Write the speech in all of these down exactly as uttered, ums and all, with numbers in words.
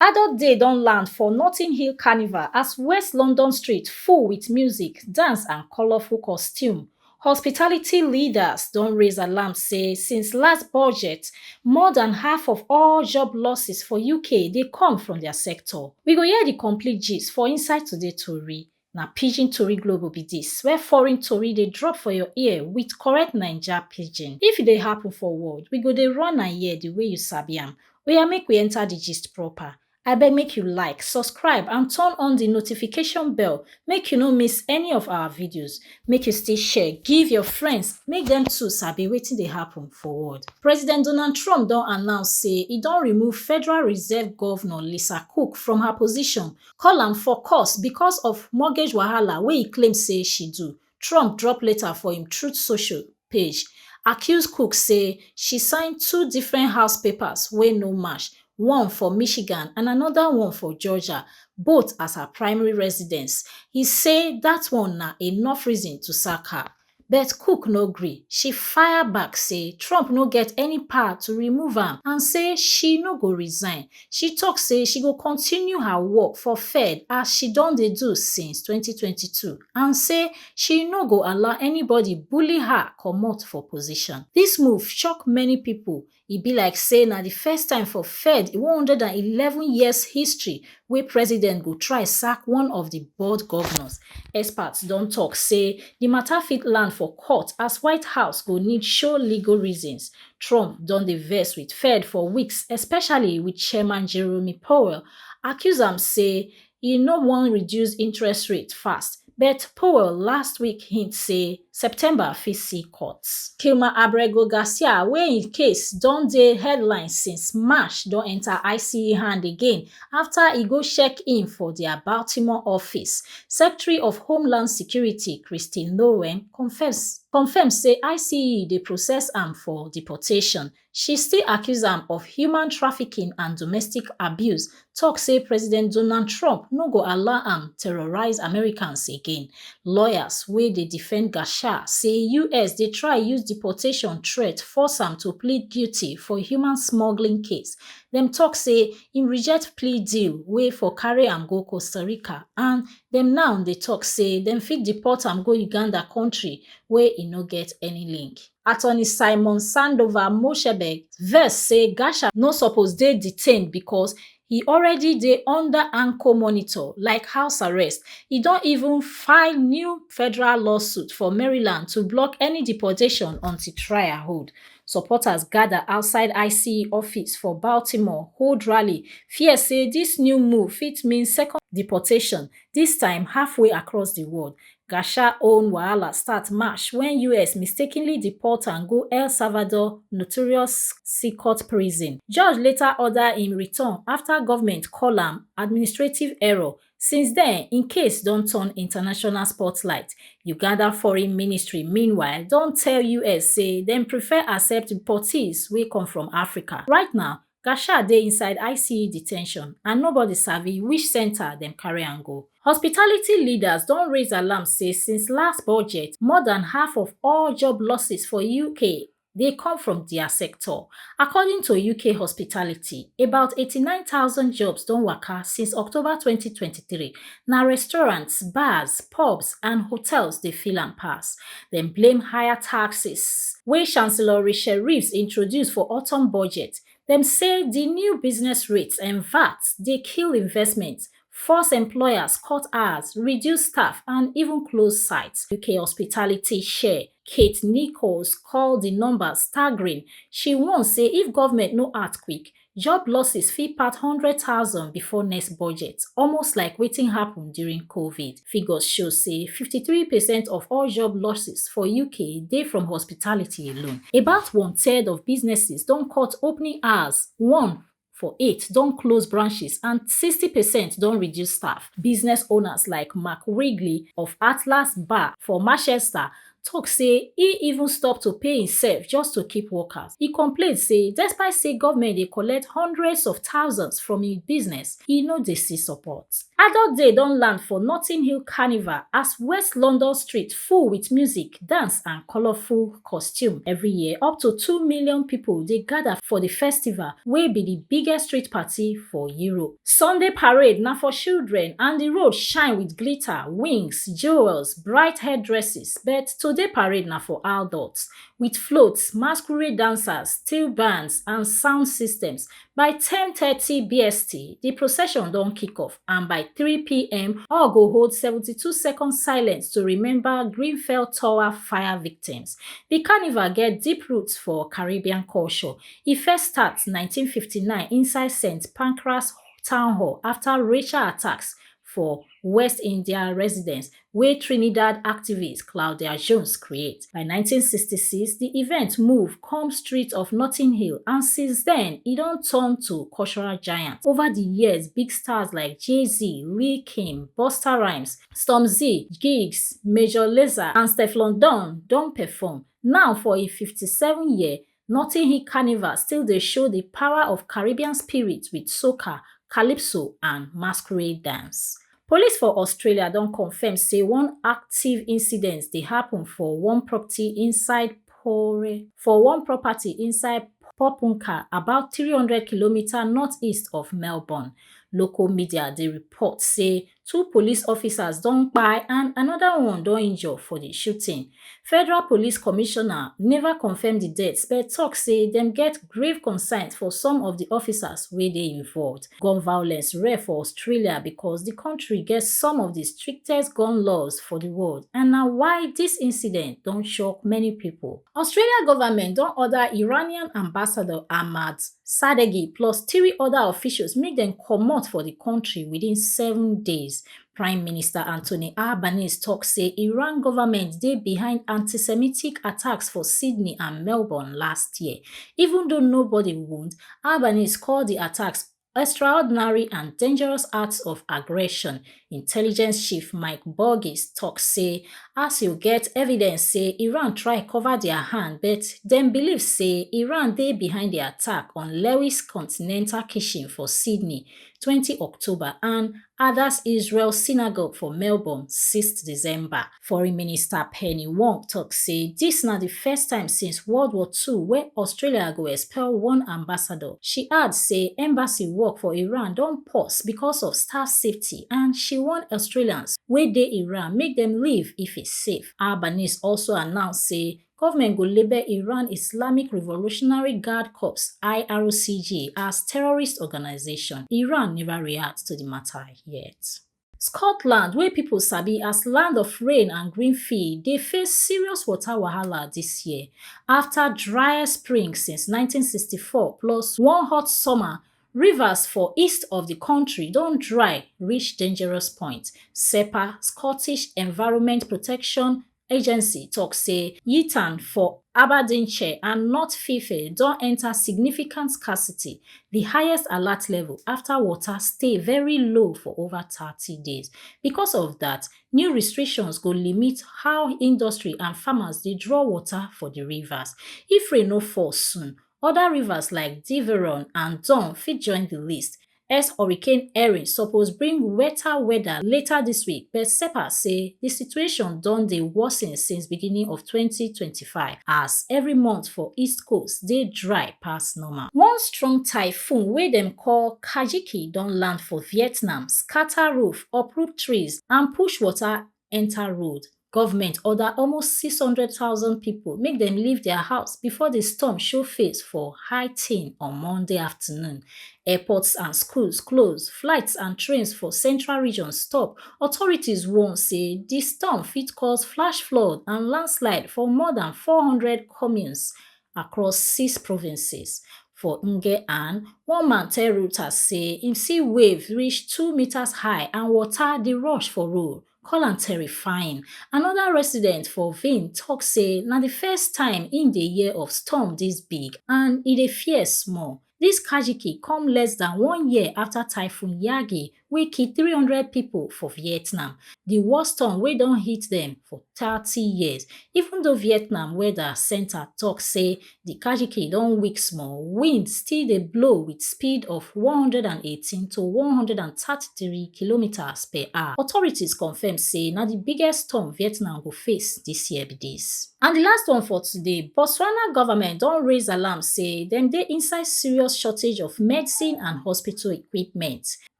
Adult Day don land for Notting Hill Carnival as West London street full with music, dance and colourful costume. Hospitality leaders don raise alarm say since last budget, more than half of all job losses for U K dey come from their sector. We go hear the complete gist for inside today tori. Na Pidgin Tori Global be dis, where foreign tori dey drop for your ear with correct Naija Pidgin. If e dey happen for world, we go dey run am here the way you sabi am. Oya, make we enter the gist proper. Abeg, make you like, subscribe and turn on the notification bell make you no miss any of our videos. Make you still share, give your friends, make dem too sabi wetin dey happen for world. President Donald Trump don announce say e don remove Federal Reserve Governor Lisa Cook from her position, call am for cause because of mortgage wahala wey e claim say she do. Trump drop letter for im Truth Social page, accuse Cook say she sign two different house papers wey no match, one for Michigan and another one for Georgia, both as her primary residence. He say that one na enough reason to sack her. But Cook no gree. She fire back say Trump no get any power to remove am and say she no go resign. She talk say she go continue her work for Fed as she don dey do since twenty twenty-two and say she no go allow anybody bully her comot for position. This move shock many people. E be like say na the first time for Fed one hundred and eleven years history wey president go try sack one of the board governors. Experts don talk say the matter fit land for court as White House go need show legal reasons. Trump don dey vex with Fed for weeks, especially with Chairman Jerome Powell, accuse am say e no wan reduce interest rate fast, but Powell last week hint say September fit see court. Kilma Abrego Garcia, wey im case don dey headlines since March, don enter I C E hand again after e go check in for their Baltimore office. Secretary of Homeland Security Christine Lowen confess confirm say I C E dey process am for deportation. She still accuse am of human trafficking and domestic abuse, talk say President Donald Trump no go allow am terrorize Americans again. Lawyers wey dey defend Gashar say U S dey try use deportation threat force am to plead guilty for human smuggling case. Dem talk say im reject plea deal wey for carry am go Costa Rica, and dem now dey talk say dem fit deport am go Uganda, country wey e no get any link. Attorney Simon Sandoval Moshebeg vex say Gashar no suppose dey detained because he already dey under ankle monitor, like house arrest. He don even file new federal lawsuit for Maryland to block any deportation until trial hold. Supporters gather outside I C E office for Baltimore, hold rally, fear say this new move fit mean second deportation, this time halfway across the world. Gashar own wahala start March when U S mistakenly deport am go El Salvador notorious Sikot prison. Judge later order im return after government call am administrative error. Since then, im case don turn international spotlight. Uganda Foreign Ministry, meanwhile, don tell U S say dem prefer accept deportees wey come from Africa. Right now, Gashar dey inside I C E detention and nobody sabi which centre dem carry am go. Hospitality leaders don raise alarm say since last budget, more than half of all job losses for U K dey come from dia sector. According to U K Hospitality, about eighty-nine thousand jobs don waka since October twenty twenty-three. Na restaurants, bars, pubs and hotels dey feel am pass. Dem blame higher taxes wey Chancellor Rachel Reeves introduce for autumn budget. Dem say di new business rates and vat dey kill investment, force employers cut hours, reduce staff and even close sites. U K hospitality chair Kate Nichols call di numbers staggering. She warn say if government no act quick, job losses fit pass hundred thousand before next budget, almost like wetin happen during COVID. Figures show say fifty-three percent of all job losses for U K dey from hospitality alone. About one third of businesses don cut opening hours, one for eight don close branches and sixty percent don reduce staff. Business owners like Mark Wrigley of Atlas Bar for Manchester tok say e even stop to pay imsef just to keep workers. E complain say despite say government dey collect hundreds of thousands from im business, e no dey see support. Adult Day don land for Notting Hill Carnival as West London street full wit music, dance and colourful costume. Every year, up to two million pipo dey gada for di festival, wey be di biggest street party for Europe. Sunday parade na for children and di road shine wit glitter, wings, jewels, bright headdresses, but today parade na for adults, wit floats, masquerade dancers, steel bands and sound systems. By ten thirty B S T, di procession don kick off, and by three p.m., all go hold seventy-two seconds silence to remember Grenfell Tower fire victims. Di carnival get deep roots for Caribbean culture. E first start nineteen fifty-nine inside Saint Pancras Town Hall afta racial attacks for West India residents wey Trinidad activist Claudia Jones create. By nineteen sixty-six, di event move come streets of Notting Hill, and since den, e don turn to cultural giant. Ova di years, big stars like Jay-Z, Lil Kim, Busta Rhymes, Stormzy, Giggs, Major Lazer and Stefflon Don don perform. Now, for im fifty-seven year, Notting Hill Carnival still dey show di power of Caribbean spirit wit soca, calypso and masquerade dance. Police for Australia don confirm say one active incident dey happun for one property inside Pore, for one property inside Popoka, about three hundred kilometres northeast of Melbourne. Local media dey report say two police officers don kpai and anoda one don injure for di shooting. Federal Police Commissioner neva confirm di deaths, but tok say dem get grave concerns for some of di officers wey dey involved. Gun violence rare for Australia because di kontri get some of di strictest gun laws for di world, and na why dis incident don shock many pipo. Australia government don order Iranian ambassador Ahmad Sadeghi plus three oda officials make dem comot for di kontri within seven days. Prime Minister Anthony Albanese tok say Iran government dey behind anti-Semitic attacks for Sydney and Melbourne last year. Even though nobody wound, Albanese call di attacks extraordinary and dangerous acts of aggression. Intelligence Chief Mike Burgess tok say, as you get evidence say Iran try cover dia hand, but dem believe say Iran dey behind di attack on Lewis Continental Kitchen for Sydney, twenty October, and Adas Israel Synagogue for Melbourne, six December. Foreign Minister Penny Wong tok say dis na di first time since World War Two wey Australia go expel one ambassador. She add say embassy work for Iran don pause because of staff safety, and she warn Australians wey dey Iran make dem leave if e safe. Albanese also announce say government go label Iran Islamic Revolutionary Guard Corps, I R C G, as terrorist organisation. Iran neva react to di mata yet. Scotland, wey pipo sabi as land of rain and green field, dey face serious water wahala dis year afta driest spring since nineteen sixty-four plus one hot summer. Rivers for east of di kontri don dry reach dangerous point. SEPA, Scottish Environment Protection Agency tok say Yitan for Aberdeenshire and North Fife don enta significant scarcity, di highest alert level afta water stay very low for ova thirty days. Becos of dat, new restrictions go limit how industry and farmers dey draw water for di rivers. If rain no fall soon, oda rivers like Diveron and Don fit join di list. Ex-Hurricane Erin suppose bring wetter weather later dis week, but SEPA say di situation don dey worsen since beginning of twenty twenty-five, as every month for East Coast dey dry pass normal. One strong typhoon wey dem call Kajiki don land for Vietnam, scatter roof, uproot trees, and push water enter road. Government order almost six hundred thousand people make dem leave their house before the storm show face for Haitin on Monday afternoon. Airports and schools close, flights and trains for central region stop. Authorities warn say the storm fit cause flash flood and landslide for more than four hundred communes across six provinces. For Nge An, one man tell Reuters say him see wave reach two meters high and water dey rush for road, call am terrifying. Another resident for Vin talk say na the first time im dey hear of storm this big and e dey fear small. This Kajiki come less than one year after Typhoon Yagi wey kill three hundred pipo for Vietnam, di worst storm wey don hit dem for thirty years, even though Vietnam Weather Centre tok say di Kajiki don weak small, wind still dey blow wit speed of one hundred and eighteen to one hundred and thirty-three kilometres per hour. Authorities confirm say na di biggest storm Vietnam go face dis year be dis. And di last one for today, Botswana government don raise alarm say dem dey inside serious shortage of medicine and hospital equipment.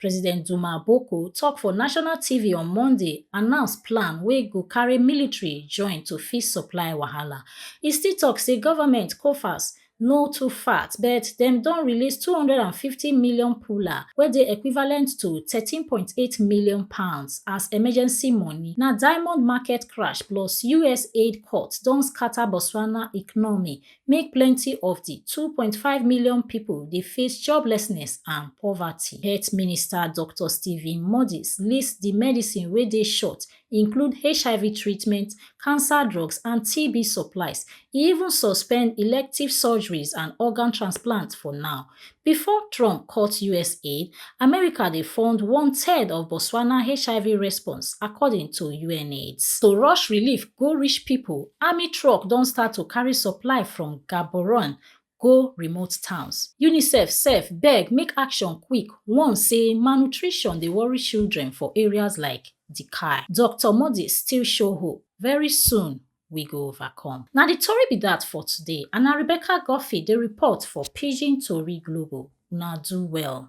President Duma Boko tok for national T V on Monday, announce plan wey go carry military join to fit supply wahala. E still tok say government coffers no too fat, but dem don release two hundred and fifty million pula, wey dey equivalent to thirteen point eight million pounds, as emergency money. Na diamond market crash plus U S aid cut don scatter Botswana economy, make plenty of di two point five million pipo dey face joblessness and poverty. Health Minister Doctor Stephen Modis list di medicine wey dey short, include H I V treatment, cancer drugs and T B supplies. E even suspend elective surgeries and organ transplant for now. Before Trump cut U S aid, America dey fund one third of Botswana H I V response, according to U N aids. To rush relief go reach pipo, army truck don start to carry supply from Gaborone go remote towns. UNICEF sef beg make action quick, warn say malnutrition dey worry children for areas like Dikar. Doctor Modi still show hope. Very soon, we go overcome. Na di tori be dat for today, and na Rebecca Godfrey dey report for Pidgin Tori Global. Una do well.